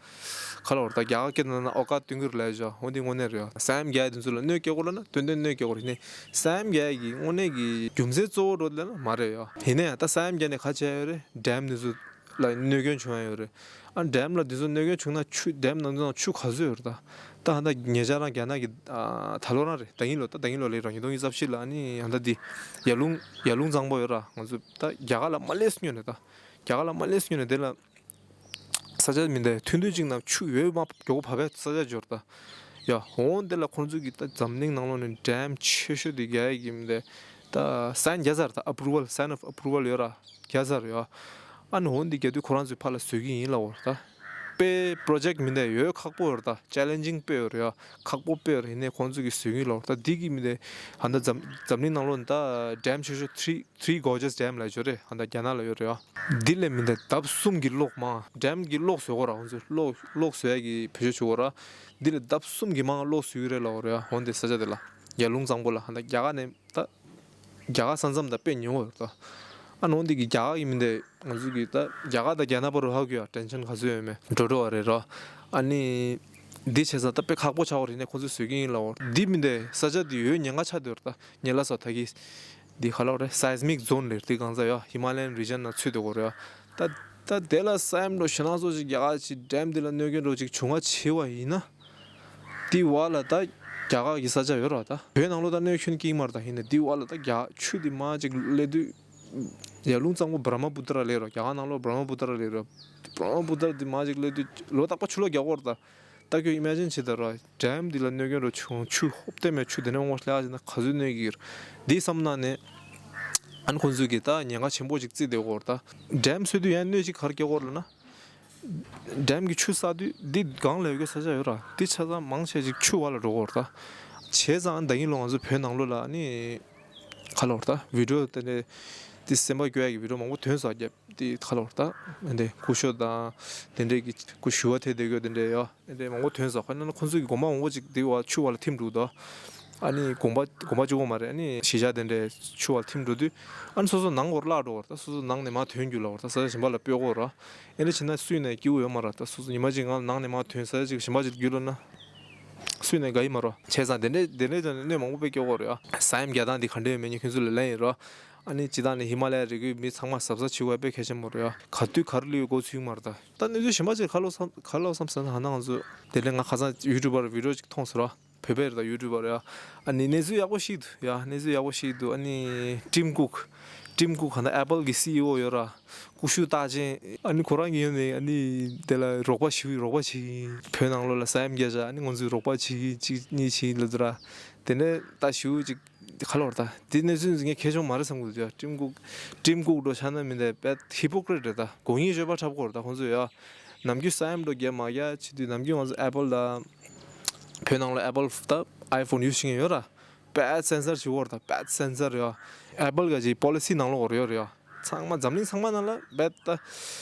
ཁ་ལོ་རེད་ད་རྒྱ་གར་སྐད་ནང་ན་ཨོ་ཀ་སྟོན་གྱི་རེད་ལབ་ཡ་ཅོ་འོ་འདི་དངོས་གནས་རེད་ཡ། ས་ཡོམ་རྒྱག་ཡ་དེ་ཚོ་ལ་གནོད་སྐྱེལ་གོ་ལབ་ན་ཏན་ཏན་གནོད་སྐྱེལ་གོ་རེད། ཡིན་ནའི་ས་ཡོམ་རྒྱག་ཡ་གི་དངོས་གནས་ཀྱི་རྒྱུ་མཚན་གཙོ་བོ་རོ་ལབ་ན་མ་རེད་ཡ། ཡིན་ནའི་ཡང་ད་ས་ཡོམ་རྒྱག་ནས་ག་བྱས་ཡོད་རེད། ཌེམ་དེ་ཚོ་ལ་གནོད་སྐྱོན་བྱུང་ཡ་ཡོད་རེད། ཨ་ཌེམ་ལ་དེ་ཚོ་གནོད་སྐྱོན་བྱུང་ན་ཆུ་ཌེམ་ནང་དུ་ཆུ་ག་ཚོད་ཡོད་རེད་ད། ད་ཧ་ད་ཉེ་ཆར་རང་རྒྱ་ནག་གི་ད་ལོ་རང་རེད་ད་ཡིན་ལོ་ད་ད་ཡིན་ལོ་ལེ་རང་ཉིས་སྟོང་ཉི་ཤུ་རྩ་བཞི་ལ་ཨ་ནི་ཡང་ད་འདི་ཡར་ཀླུང་ཡར་ཀླུང་གཙང་པོ་ཡོད་ར་ང་ཚོ་ད་རྒྱ་གར་ལ་མ་སླེབས་སུ་ཉོན་རེད་ད། རྒྱ་གར་ལ་མ་སླེབས་སུ་ཉོན་རེད་དེ་ལ། ས་ཆ་མི་འདི་ཐུང་ཐུང་ཅིག་ནང་ཆུ་འོད་མ་མགྱོགས་པོ་བབས་པའི་ས་ཆ་འབྱོར་ད། ཡ་འོང་དེ་ལ་ཁོང་ཚོ་གི་ད་འཛམ་གླིང་ནང་ལོགས་ནས་ཌེམ་ཆེ་ཤོས་དེ་རྒྱ་ཡིག་གི་མི་འདི་ད་སའིན་རྒྱ་ཚར་ད་ཨ་པུ་རུ་ཝལ་སའིན་ཨོཕ་ཨ་པུ་རུ་ཝལ་ཡོད་ར་རྒྱ་ཚར་ཡོད། ཨ་ནི་འོང་འདི་རྒྱ་དུས་ཁོ་རང་ཚོའི་ཕར་ལ་བཟོས་ཀྱི་ཡིན་ལ་འོར་ད། དཔེ་པྲོ་ཇེག་མི་འདི་ཡོད་ཁག་པོ་ཡོད་ར་ད་ཅེ་ལེན་ཇིང་དཔེ་ཡོད་ར་ཡ་ཁག་པོ་དཔེ་ཡོད་ར་ཡིན་ནའི་ཁོང་ཚོ་གི་བཟོས་ཀྱི་ལ་འོར་ད་འདི་གི་མི་འདི་ཧ་ད་འཛམ་འཛམ་གླིང་ནང་ལོགས་ནས་ད་ཌེམ་ཆེ་ཤོས་ཐི་རི་Three Gorges Dam ལབ་ཡོད་རེད། ཧ་ད་རྒྱ་ནག་ལ་ཡོད་རེད་ཡ། འདི་ལས་མི་འདི་ལྡབ་གསུམ་གྱི་གློག་མང་། ཌེམ་གྱི་གློག་བཟོ་གོ་ར་ཁོང་ཚོས་གློག་གློག་བཟོ་ཡ་གི་བེད་སྤྱོད་བྱེད་གོ་ར། འདི་ལས་ལྡབ་གསུམ་གྱི་མང་གློག་བཟོ་གི་རེད་ལབ་ཡོད་རེད་ཡ། འོན་ཏེ་ས་ཆ་དེ་ལ་ཡར་ཀླུང་གཙང་པོ་ལ་ཧ་ད་རྒྱ་གར་ནས་ད་རྒྱ་གར་ས་མཚམས་དང་དཔེ་ཉེ་བོ་ཡོད་རེད་ད། ཨ་ནི་འོན་ཏེ་གི་རྒྱ་གར་གྱི་མི་འདི་ང་ཚོ་གི་ད་རྒྱ་གར་དང་རྒྱ་ནག་བར་དུ་ཧ་གོ་ཡ་ཊེན་ཤན་ག་ཚོད་ཡོད་མེད་འགྲོ་འགྲོ་བ་རེད་ར། ཨ་ནི་འདི་བྱས་ཙང་ད་དཔེ་ཁག་པོ་ཆགས་པ་རེད་ནས་ཁོང་ཚོས་བཟོ་གི་ཡིན་ལབ་ཡོད་རེད། འདི་མི་འདི་ས་ཆ་འདི་ཡོད་ཉེན་ཁ་ཆགས་བསྡད་ཡོད་རེད་ད། ཉེ་ལ་སོ་ད་གི་འདི་ག་ལབ་རེད། སའིས་མིག་ཛོན་ལབ་རེད། འདི་གང་ཟག་ཡ་ཧི་མ་ལ་ཡན་རི་ཇན་ནང་ཚུད་སྡོད་དགོས་རེད་ཡ། ད་ད་དེ་ལ་ས་ཡོམ་འགྲོ་ཞེད་སྣང་ཚོ་ཅིག་རྒྱ་གར་ཅིག་ཌེམ་འདི་ལ་གནོད་སྐྱོན་འགྲོ་ཅིག་བྱུང་བ་བྱས་པ་ཡིན་ན། འདི་བར་ལ་ད་རྒྱ་གར་གྱི་ས་ཆ་ཡོད་ར་ད། བོད་ནང་ལོགས་ད་གནོད་སྐྱོན་སྐྱེལ་མ་རེད་ད། ཡིན་ནའི་འདི་བར་ལ་ད་རྒྱ་ཆུ་འདི་མར་ཅིག་སླེབས་དུས་ཡར་ཀླུང་གཙང་པོ་བྷྲ་མ་པུ་ཏྲ་ལབ་ར་རྒྱ་གར་ནང་ལོགས་བྷྲ་མ་པུ་ཏྲ་ལབ་ར། བྷྲ་མ་པུ་ཏྲ་འདི་མར་ཅིག་སླེབས་དུས་ལོ་རྟག་པ་ཆུ་ལོག་རྒྱག་གོ་ར་ད། ད་ཁྱོད་ཨི་མེ་ཇིན་བྱེད་ད་ར། ཌེམ་འདི་ལ་གནོད་སྐྱོན་རོ་བྱུང་ཆུ་ཧོབ་སྟེ་མེད་ཆུ་དེ་ནས་འོང་བ་ལྷག་ཅིག་ན་ག་ཚོད་གནོད་ཀྱི་ཡོད་རེད། འདི་བསམ་ན་ནས་ཨ་ནི་ཁོང་ཚོས་ཀྱི་ད་ཉེན་ཁ་ཆེན་པོ་ཅིག་བརྩིས་བསྡད་ཡོད་རེད་ད། ཌེམ་བཟོས་དུས་ཡང་གནོད་ཅིག་ག་རེ་སྐྱེལ་གོ་རེད་ལབ་ན། ཌེམ་གྱི་ཆུ་བསགས་དུས་འདི་སྒང་ལ་ཡོད་ཀྱི་ས་ཆ་ཡོད་ར། འདི་ཆ་ཚང་མང་ཆེ་ཅིག་ཆུ་བར་ལ་འགྲོ་གོ་རེད་ད། བྱས་ཙང་ད་ཡིན་ལོ་ང་ཚོ་བོད་ནང་ལོགས་ལ་ཨ་ནི་ཁ་ལོ་རེད་ད་བི་ཌིའོ་དེ་འདྲའི་འདི་སེམས་པ་སྐྱོ་ཡ་གི་བི་ཌིའོ་མང་པོ་ཐོན་སོང་རྒྱབ། དེ་ཁ་ལོ་ད་འདི་སྐུ་ཞབས་དང་དེ་འདྲས་ཀྱི་སྐུ་ཞུ་བ་ཐེ་དེ་གོ་དེ་འདྲས་ཡོད་དེ་འདྲས་མང་པོ་ཐོན་སོང་། ཁ་ན་ཁོང་ཚོ་གི་དགོན་པ་མང་པོ་ཅིག་དེ་བ་ཆུ་བ་ལ་ཐིམ་འགྲོ་དོ། ཨ་ནི་དགོན་པ་དགོན་པ་གཅིག་པོ་མ་རེད། ཨ་ནི་གཞིས་ཆགས་དེ་འདྲས་ཆུ་བ་ལ་ཐིམ་འགྲོ་དུས་ཨ་ནི་སོ་སོ་ནང་སྒོར་བརླག་འགྲོ་བར་ད་སོ་སོ་ནང་ནས་མར་ཐོན་རྒྱུ་ལ་བར་ད་ས་ཆ་གཞན་པ་ལ་སྤོས་གོ་ར། ཨེ་འདྲ་བྱས་ན་སུས་ནས་སྐྱིད་པོ་ཡོད་མ་ར། ད་སོ་སོ་ཉི་མ་གཅིག་ང་ནང་ནས་མར་ཐོན་ས་ཆ་ཅིག་གཞན་པ་ཅིག་རྒྱུ་ལ་ན། སུས་ནས་དགའ་ཡི་མ་རོ། བྱས་ཙང་དེ་འདྲས་དེ་འདྲས་ཀྱང་གནོད་མང་པོ་དཔེ་སྐྱེལ་གོ་རེད་ཡ། ས་ཡོམ་རྒྱག་སྟངས་འདི་ག་འདྲས་ཡོད་མེད་ངས་ཁྱོད་ཚོ་ལ་ལན་ཡིན་རོ། ཨ་ནི་སྤྱི་བཏང་ནས་ཧི་མ་ལ་ཡའི་རི་རྒྱུད་མི་ཚང་མ་གཟབ་གཟབ་བྱེད་དགོས་དཔེ་གལ་ཆེན་པོ་རེད་ཡ། ག་དུས་ག་རེ་ལུས་མགོ་ཚོས་མ་རེད་ད། ད་གནས་ཚུལ་གཞན་པ་ཅིག་ག་ལོག་བསམ་ག་ལོག་བསམ་ཟེར་ན་ཧ་ན་ང་ཚོ་དེ་ལས་ང་ཁ་སང་ཡུ་ཊུབ་པར་བི་ཌིའོ་ཅིག་མཐོང་སོང་རོ། བོད་པའི་རེད་ད་ཡུ་ཊུབ་པར་ཡ། ཨ་ནི་གནས་ཚུལ་ཡག་པོ་ཞིག་འདུག་ཡ། གནས་ཚུལ་ཡག་པོ་ཞིག་འདུག་ཨ་ནི་ཊིམ་ཀུག་ཊིམ་ཀུག་ག་ན་ཨེ་པལ་གི་སི་ཨི་ཨོ་ཡོད་ར། སྐུ་ཞབས་རྟགས་ཅན། ཨ་ནི་ཁོ་རང་གིས་ཡོང་ནས་ཨ་ནི་དེ་ལ་རོགས་པ་ཞུ་རོགས་པ་བྱེད་ཀྱི་ཡིན། བོད་ནང་ལོགས་ལ་ས་ཡོམ་རྒྱག་བྱ་ཨ་ནི་ང་ཚོས་རོགས་པ་བྱེད་ཀྱི་ཡིན་གཅིག་གཉིས་བྱེད་ཀྱི་ལབ་འདུག་ར། དེ་ནས་ད་ཞུ་ཅིག་ཁ་ལོར་ད་དེ་གནས་ཚུལ་ངས་གལ་ཆུང་མ་རེད་བསམ་གི་འདུག་ཡ། ཊིམ་ཀུག་ཊིམ་ཀུག་འགྲོ་ཆ་ན་མི་འདི་དཔེ་ཧི་པོ་ཀི་རེ་ཊི་རེད་ད། དགོས་ངེས་ཤོད་པ་འཁྲབ་དགོས་རེད་ད་ཁོང་ཚོས་ཡ། ནམ་རྒྱུན་ས་ཡོམ་འགྲོ་རྒྱག་མ་རྒྱག་བྱེད་དུས་ནམ་རྒྱུན་ང་ཚོ་ཨེ་པལ་ད་བོད་ནང་ལ་ཨེ་པལ་ད་ཨའི་ཕོན་ཡུ་སི་བྱེད་མཁན་ཡོད་ར། དཔེ་སེན་སར་བྱེད་དགོས་རེད་ད། དཔེ་སེན་སར་ཡ། ཨེ་པལ་ག་ཅིག་པོ་ལི་སི་ནང་ལོགས་རེད་ཡོད་རེད་ཡ། ཚང་མ་འཛམ་གླིང་ཚང་མ་ནང་ལ་དཔེ་ད་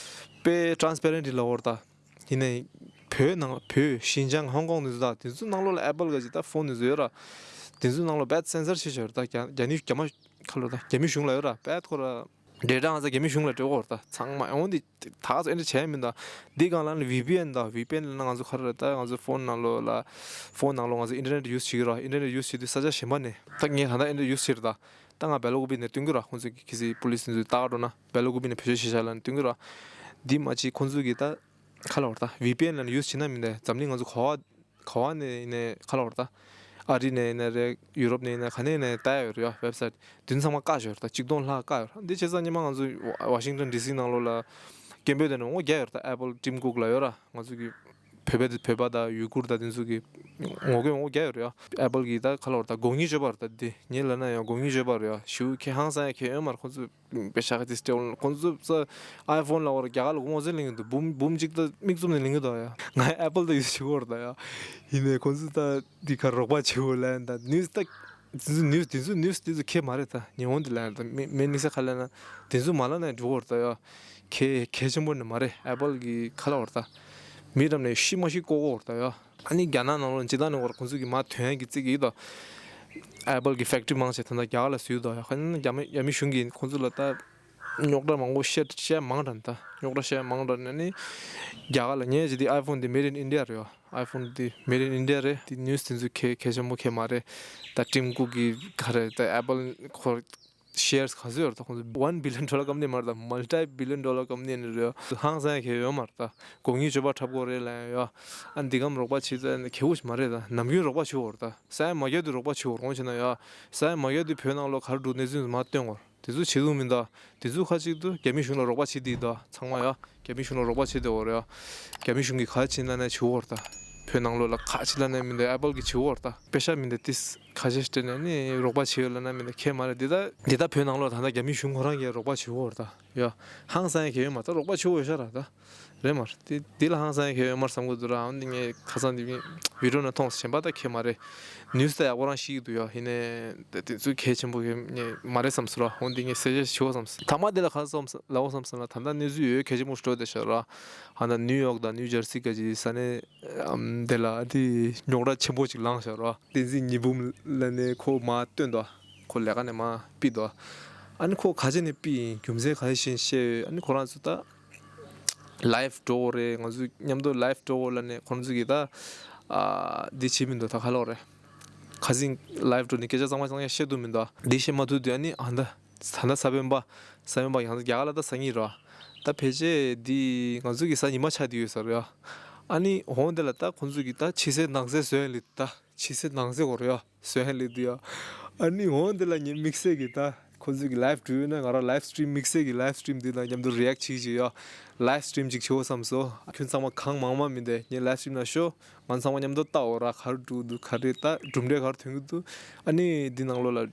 དཔེ་ཊ་རན་སི་པེ་རེན་ཊི་ལབ་དགོས་རེད་ད། ཡིན་ནའི་བོད་ནང་བོད་ཞིན་ཅང་ཧོང་ཀོང་དེ་ཚོ་དང་དེ་ཚོ་ནང་ལོགས་ལ་ཨེ་པལ་ག་ཅིག་ད་ཕོན་དེ་ཚོ་ཡོད་ར། དེ་ཚོ་ནང་ལོགས་དཔེ་སེན་སར་བྱེད་ཆོག་རེད་ད། རྒྱ་རྒྱ་ནི་རྒྱ་མ་ཁ་ལོ་ད་རྒྱ་མི་གཞུང་ལ་ཡོད་ར། དཔེ་ཁོ་ར་ ཌེ་ཊ་ང་ཚོ་རྒྱ་མི་གཞུང་ལ་སྤྲད་དགོས་རེད་ད། ཚང་མ་འོང་འདི་ད་ག་ཚོད་ཨེ་འདྲ་བྱས་མིན་ད། འདི་སྒང་ལ་ནི་ཝི་པི་ཨེན་ད། ཝི་པི་ཨེན་ལབ་ན་ང་ཚོ་ག་རེ་རེད་ད། ང་ཚོ་ཕོན་ནང་ལོགས་ལ། ཕོན་ནང་ལོགས་ང་ཚོ་ཨིན་ཊར་ནེཊ་ཡུ་སི་བྱེད་ཀྱི་རེད། ཨིན་ཊར་ནེཊ་ཡུ་སི་བྱེད་དུས་ས་ཆ་གཞན་པ་ནས། ད་ངས་ད་ལྟ་ཨིན་ཊར་ནེཊ་ཡུ་སི་བྱེད་རེད་ད། ད་ང་སྦེ་ལ་ཀུ་པི་ནས་སྟོན་གྱི་རེད། ཁོང་ཚོ་གི་གལ་སྲིད་པུ་ལིས་ཚོ་ལྟ་ག་འགྲོ་ན་སྦེ་ལ་ཀུ་པི་ནས་བེད་སྤྱོད་བྱེད་བཞག་ལབ་ནས་སྟོན་གྱི་རེད། འདི་མ་གཞི་ཁོང་ཚོ་གི་ད་ག་ལབ་དགོས་རེད་ད། ཝི་པི་ཨེན་ལབ་ནས་ཡུ་སི་བྱེད་ན་མིན་ད། འཛམ་གླིང་ང་ཚོ་ག་བ་ག་བ་ནས་ཡིན་ནའི་ག་ལབ་དགོས་རེད་ད། ཨ་རི་ནས་ཡིན་ན་རེད། ཡུ་རོབ་ནས་ཡིན་ན་ག་ནས་ཡིན་ནའི་ལྟ་ཡ་ཡོད་རེད་ཡ། ཝེབ་སའིཊ་དེ་ཚང་མ་བཀག་ཡོད་རེད་ད། གཅིག་སྟོང་ལྷག་བཀག་ཡོད་རེད། འདི་བྱས་ཙང་སྔོན་མ་ང་ཚོ་ཝ་ཤིང་ཊོན་ཌི་སི་ནང་ལོགས་ལ་སྐད་འབོད་དེ་ནས་ངོ་རྒོལ་བརྒྱབ་ཡོད་རེད་ད། ཨེ་པལ་ཊིམ་ཀུག་ལབ་ཡོད་ར། ང་ཚོ་གི་བོད་པ་བོད་པ་དང་ཡུ་གུར་དང་དེ་ཚོ་གི་ངོ་རྒོལ་ངོ་རྒོལ་བརྒྱབ་ཡོད་རེད་ཡ། ཨེ་པལ་གི་ད་ག་ལབ་དགོས་རེད་ད། དགོས་ངེས་སྤྱོད་པ་རེད་ད། འདི་ངས་ལབ་ན་ཡང་དགོས་ངེས་སྤྱོད་པ་རེད་ཡ། ཞེ་པོ་ཁྱད་ཧང་སང་ཡ་ཁྱད་ཡོད་མ་རེད། ཁོང་ཚོ་པེ་ཤ་ཁ་ཏིས་སྟེ་ཁོང་ཚོ་ས་ཨའི་ཕོན་ལབ་དགོས་རེད། རྒྱ་གར་ལ་དགོས་ངོ་ཚོས་ལེན་གྱི་འདུག་འབུམ་འབུམ་གཅིག་ད་མིག་བཙུམ་ནས་ལེན་གྱི་འདུག་ཡ། ང་ཨེ་པལ་ད་ཡུ་སི་བྱེད་དགོས་རེད་ད་ཡ། ཡིན་ནའི་ཁོང་ཚོ་ད་འདི་ག་རོགས་པ་བྱེད་དགོས་ལབ་ཡ། ད་ནིའུ་སི་ད་དེ་ཚོ་ནིའུ་སི་དེ་ཚོ་ནིའུ་སི་དེ་ཚོ་ཁྱད་མ་རེད་ད། ཉེ་འོང་དེ་ལབ་ཡ། ད་མེ་མེ་དམིགས་བསལ་ག་ལབ་ན་དེ་ཚོ་མ་ལབ་ན་འགྲིག་གི་རེད་ད་ཡ། ཁྱད་ཁྱད་ཆེན་པོ་ནི་མ་རེད། ཨེ་པལ་གི་ག་ལབ་དགོས་རེད་ད། མི་རབས་ནས་ཤི་མ་ཤི་བཀོག་དགོས་རེད་ད་ཡ། ཨ་ནི་རྒྱ་ནག་ནང་ལོགས་སྤྱིར་བཏང་ནས་ཁོ་རང་ཁོང་ཚོ་གི་མར་ཐོན་ཡག་གི་རྩིས་ཀྱི་ད། ཨེ་པལ་གི་ཕེག་ཊི་རི་མང་ཆེ་ད་ལྟ་རྒྱ་གར་ལ་བཟོས་འདུག་ཡ། ཁ་ཉིན་རྒྱ་མི་རྒྱ་མི་གཞུང་གིས་ཁོང་ཚོ་ལ་ད་རྙོག་དྲ་མང་པོ་བཤད་བཤད་མང་དྲགས་ད། རྙོག་དྲ་བཤད་མང་དྲགས་ནས་ནི་རྒྱ་གར་ལ་ངས་ཇི་དེ་ཨའི་ཕོན་དེ་མེ་ཌི་ཨིན་ཨིན་ཌི་ཡ་རེད་ཡ། ཨའི་ཕོན་དེ་མེ་ཌི་ཨིན་ཨིན་ཌི་ཡ་རེད། དེ་ནིའུ་སི་དེ་ཚོ་ཁྱད་ཁྱད་ཆེན་པོ་ཁྱད་མ་རེད། ད་ཊིམ་ཀུག་གི་ག་རེ་ད་ཨེ་པལ་ཁོ་ཤེར་ག་ཚོད་ཡོད་རེད་ད། ཁོང་ཚོ་ཝན་བི་ལི་ཡོན་ཌོ་ལར་ཀམ་པ་ནི་མ་རེད་ད། མལ་ཊི་བི་ལི་ཡོན་ཌོ་ལར་ཀམ་པ་ནི་ནི་རེད། ཧང་སང་ཡ་ཁྱད་ཡོད་མ་རེད་ད། དགོས་ངེས་སྤྱོད་པ་འཁྲབ་དགོས་རེད་ལབ་ཡ། ཨ་འདི་གམ་རོགས་པ་བྱེད་ད་ནི་ཁྱད་པོ་ཞིག་མ་རེད་ད། ནམ་རྒྱུན་རོགས་པ་བྱེད་དགོས་རེད་ད། ས་ཡ་མ་རྒྱག་དུས་རོགས་པ་བྱེད་དགོས་རེད། འོང་བྱས་ན་ཡ། ས་ཡ་མ་རྒྱག་དུས་བོད་ནང་ལོགས་ག་རེ་འགྲོ་གནས་ཚུལ་མར་སྟོན་དགོས་རེད། དེ་ཚོ་བྱེད་ཐུབ་མིན་ད། དེ་ཚོ་ཁ་ཅིག་ཏུ་རྒྱ་མི་གཞུང་ལ་རོགས་པ་བྱེད་དེ་ད། ཚང་མ་ཡ། རྒྱ་མི་གཞུང་ལ་རོགས་པ་བྱེད་དེ་འོ་རེད་ཡ། རྒྱ་མི་གཞུང་གིས་ག་བྱེད་ན་ནས་བྱེད་འོ་རེད་ད། བོད་ནང་ལོགས་ལ་ག་བྱེད་ལ་ནས་མིན་ད། ཨེ་པལ་གིས་བྱེད་འོ་རེད་ད། པེ་ཤ་མིན་ད་ཏིས་ཁ་ཤས་སྤྲད་ནས་ནི་རོགས་པ་བྱེད་ཡོད་ལ་ན་མིན་ད་ཁྱད་མ་རེད། འདི་ད་འདི་ད་བོད་ནང་ལོགས་ད་ལྟ་རྒྱ་མི་གཞུང་ཁོ་རང་གིས་རོགས་པ་བྱེད་འོ་རེད་ད། ཡ། ཧང་སང་ཡ་ཁྱད་ཡོད་མ་ད། རོགས་པ་བྱེད་འོ་ཤ་ར་ད། རེད་མ་རེད། དེ་དེ་ལ་ཧང་སང་ཡ་ཁྱད་ཡོད་མ་རེད་བསམ་གི་འདུག་ར། འོན་ཏེ་ངས་ཁ་སང་དེ་བི་ཌི་ཡོ་ནང་མཐོང་སོང་། གཞན་པ་ད་ཁྱད་མ་རེད། ནིའུ་སི་ད་ཡག་པོ་རང་ཤེས་ཀྱི་འདུག་ཡ། ཡིན་ནའི་དེ་དེ་ཚོ་གལ་ཆེན་པོ་ངས་མ་རེད་བསམ་སོང་ར། འོན་ཏེ་ངས་གསལ་བཤད་ཞུ་བསམ་སོང་། ཐ་མ་དེ་ལ་ག་བསམ་སོང་ལབ་བསམ་སོང་ལ། ད་ལྟ་གནས་ཚུལ་ཡོད་གལ་ཆེན་པོ་ཞིག་འགྲོ་བསྡད་ཤག་ར། ཧ་ད་ནིའུ་ཡོག་དང་ནིའུ་ཇར་སི་ག་ཅིག་ས་གནས་ཨམ་དེ་ལ་དེ་རྙོག་དྲ་ཆེན་པོ་ཅིག་ལངས་ཤག་ར། བསྟན་འཛིན་ཉི་འབུམ་ལབ་ནས་ཁོ་མར་བཏོན་འདུག་ཁོ་ལས་ཀ་ནས་མར་ཕུད་འདུག་ཨ་ནི་ཁོ་ག་ཅི་ནས་ཕུད་ཡིན་རྒྱུ་མཚན་ག་རེ་བཞིན་བཤད་ཡོད། ཨ་ནི་ཁོ་རང་ཚོ་ད་ལའེབ་འགྲོ་དགོས་རེད། ང་ཚོ་མཉམ་དུ་ལའེབ་འགྲོ་དགོས་ལབ་ནས་ཁོ་རང་ཚོ་གིས་ད་ཨ་འདི་བྱེད་མི་འདུག་ད་ག་ལབ་དགོས་རེད། ཁ་སང་ལའེབ་འགྲོ་ནས་སྐད་ཆ་གཙང་མ་གཙང་མ་བཤད་ཐུབ་མི་འདུག་འདི་བཤད་མ་ཐུབ་དུས་ཨ་ནི་ཨ་ད་ད་ལྟ་གཟའ་སྤེན་པ། གཟའ་སྤེན་པ་ཡང་རྒྱ་གར་ལ་ད་གཟའ་ཉི་མ་རེད། ད་ཕལ་ཆེར་འདི་ང་ཚོ་གི་གཟའ་ཉི་མ་ཆགས་བསྡད་ཡོད་ས་རེད་ཡ། ཨ་ནི་འོང་དེ་ལ་ད་ཁོང་ཚོ་གིས་ད་ཕྱི་གསལ་ནང་གསལ་བཟོས་ཡ་ལེ་ད། ཕྱི་གསལ་ནང་གསལ་གོ་རེད་ཡ། བཟོས་ཡ་ལེ་དུ་ཡ། ཨ་ནི་འོང་དེ་ལ་ངས་དམིགས་བསལ་གྱི་ད་ཁོ་ཚོ་གི་ལའེབ་འགྲོ་ཡོད་ན་ང་རང་ལའེབ་སི་ཊི་རིམ་དམིགས་བསལ་གྱི་ལའེབ་སི་ཊི་རིམ་འདི་ནང་མཉམ་དུ་རི་ཨེག་ཊི་བྱེད་ཀྱི་ཡ། ལའེབ་སི་ཊི་རིམ་ཅིག་བྱེད་འོ་བསམ་སོང་། ཁྱོད་ཚང་མ་གང་མང་མང་མི་འདུག་ངས་ལའེབ་སི་ཊི་རིམ་ནང་ཤོག་ང་ཚང་མ་མཉམ་དུ་ལྟ་འོ་ར། ག་རེ་འགྲོ་འདུག་ག་རེ་ད་གྲུབ་འབྲས་ག་རེ་ཐོན་གྱི་འདུག་ཨ་ནི་འདི་ནང་ལོགས་ལ་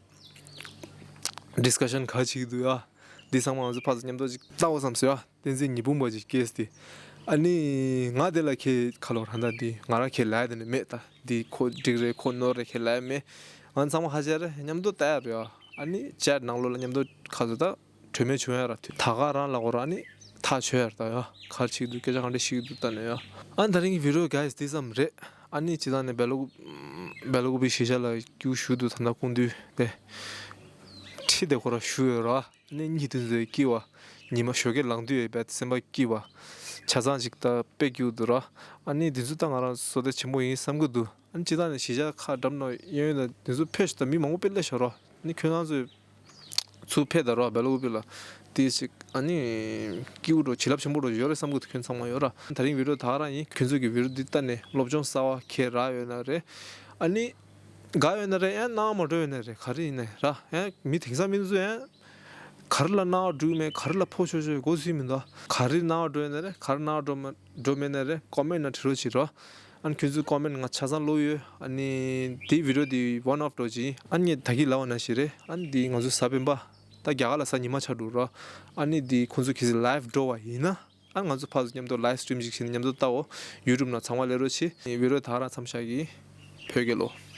ཌིས་ཀ་ཤན་ག་རེ་བྱེད་ཀྱི་འདུག་ཡ། འདི་ཚང་མ་ང་ཚོ་ཕར་ཚུར་མཉམ་དུ་ཅིག་ལྟ་འོ་བསམ་སོང་ཡ། བསྟན་འཛིན་ཉི་འབུམ་པ་ཅིག་སྐྱེས་ཏེ། ཨ་ནི་ང་དེ་ལ་ཁྱེད་ག་ལབ་ར། ད་འདི་ང་རང་ཁྱེད་ལབ་ཡ་དེ་ནི་མེད་ད། འདི་ཁོ་འགྲིག་རེད་ཁོ་ནོར་རེད་ཁྱེད་ལབ་ཡ་མེད། ང་ཚང་མ་ཧ་ཅང་རེ་མཉམ་དུ་ལྟ་ཡ་རེད་ཡ། ཨ་ནི་ཅེཊ་ནང་ལོགས་ལ་མཉམ་དུ་ཁ་ཚོ་ད་གྲོས་མོལ་བྱུང་ཡ་ར། ད་ག་རང་ལབ་དགོས་ར། ཨ་ནི་ཐག་ཆོད་ཡ་ར་ད་ཡ། ག་རེ་བྱེད་ཀྱི་འདུག་སྐད་ཆ་ག་འདྲ་བཤད་ཀྱི་འདུག་ལྟ་ནས་ཡ། ཨ་ནི་ད་རིང་གི་བི་ཌི་ཡོ་གྷའི་སི་འདི་ཙམ་རེད། ཨ་ནི་སྤྱིར་བཏང་ནས་སྦེ་ལ་ཀུ་སྦེ་ལ་ཀུ་པི་གཞིས་ཆགས་ལ་སྐྱིད་པོ་ཞེ་པོ་འདུག་ད་ལྟ་སྐུ་མདུན་དེ་ཁྲིད་དེ་ཁོ་ར་བཞུགས་ཡོད་ར། ཨ་ནི་གཉིད་དེ་ཚོ་སྐྱིད་པ། ཉི་མ་ཞོགས་ཀས་ལངས་དུས་ཡོད་པའི་སེམས་པ་སྐྱིད་པ། ཆ་ཚང་ཅིག་ད་དཔེ་སྐྱིད་འདུག་ར། ཨ་ནི་དེ་ཚོ་ད་ང་རང་བསོད་བདེ་ཆེན་པོ་ཡིན་བསམ་གྱི་འདུག་ཨ་ནི་སྤྱིར་བཏང་ནས་གཞིས་ཆགས་ཁག་འགྲམ་ན་གཡས་གཡོན་ན་དེ་ཚོ་ཕེབས་ཤོག་ད། མི་མང་པོ་དཔེ་སླེབས་ཤག་ར། ཨ་ནི་ཁྱོད་རང་ཚོས་ཚུར་ཕེབས་ད་ར་སྦེ་ལ་ཀུ་པི་ལ། དེ་ཅིག་ཨ་ནི་སྐྱིད་པོ་འགྲོ་བྱིན་རླབས་ཆེན་པོ་འགྲོ་ཡོད་རེད་བསམ་གྱི་འདུག་ཁྱོད་ཚང་མ་ཡོད་ར། ད་རིང་བི་ཌི་ཡོ་ད་ག་རང་ཡིན། ཁྱོད་ཚོ་གི་བི་ཌི་ཡོ་འདི་ལྟ་ནས་སློབ་སྦྱོང་གསར་པ་ཁྱེད་རག་ཡོད་ན་རེད། ཨ་ནི་དགའ་ཡོད་ན་རེད། ཡང་སྣང་བ་མ་འགྲོ་ཡོད་ན་རེད། ག་རེ་ཡིན་ནའི་ར། ཡང་མི་དེང་སང་མི་ཚོ་ཡང་ག་རེ་ལ་སྣང་བ་འགྲོ་མེད། ག་རེ་ལ་ཕོ་ཤོ་ཤོ་མགོ་ཚོས་མི་འདུག་ག་རེ་སྣང་བ་འགྲོ་ཡོད་ན་རེད། ག་རེ་སྣང་བ་འགྲོ་མ་འགྲོ་མེད་ན་རེད། ཀོ་མེན་ནང་བྲིས་རོགས་བྱེད་རོགས། ཨ་ནི་ཁྱོད་ཚོའི་ཀོ་མེན་ང་ཆ་ཚང་ཀློག་ཡོད། ཨ་ནི་དེའི་བི་ཌི་ཡོ་དེ་ཝན་ཨོཕ་འགྲོ་ཅིག་ཨ་ནི་ད་གིན་ལབ་པ་ནང་བཞིན་རེད། ཨ་ནི་དེ་ང་ཚོ་གཟའ་སྤེན་པ། ད་རྒྱ་གར་ལ་གཟའ་ཉི་མ་ཆགས་འགྲོ་རོགས། ཨ་ནི་དེ་ཁོང་ཚོ་གལ་སྲིད་ལའེབ་འགྲོ་བ་ཡིན་ན། ཨ་ང་ཚོ་ཕར་ཚུར་མཉམ་དུ་ལའེབ་སི་ཊི་རིམ་ཅིག་བྱས་ནས་མཉམ་དུ་ལྟའོ། ཡུ་ཊུབ་ནང་ཚང་མ་སླེབས་རོགས་བྱེད། བི་ཌི་ཡོ་ད་ག་རང་མཚམས་བཞག་གི། བོད་རྒྱལ་ལོ།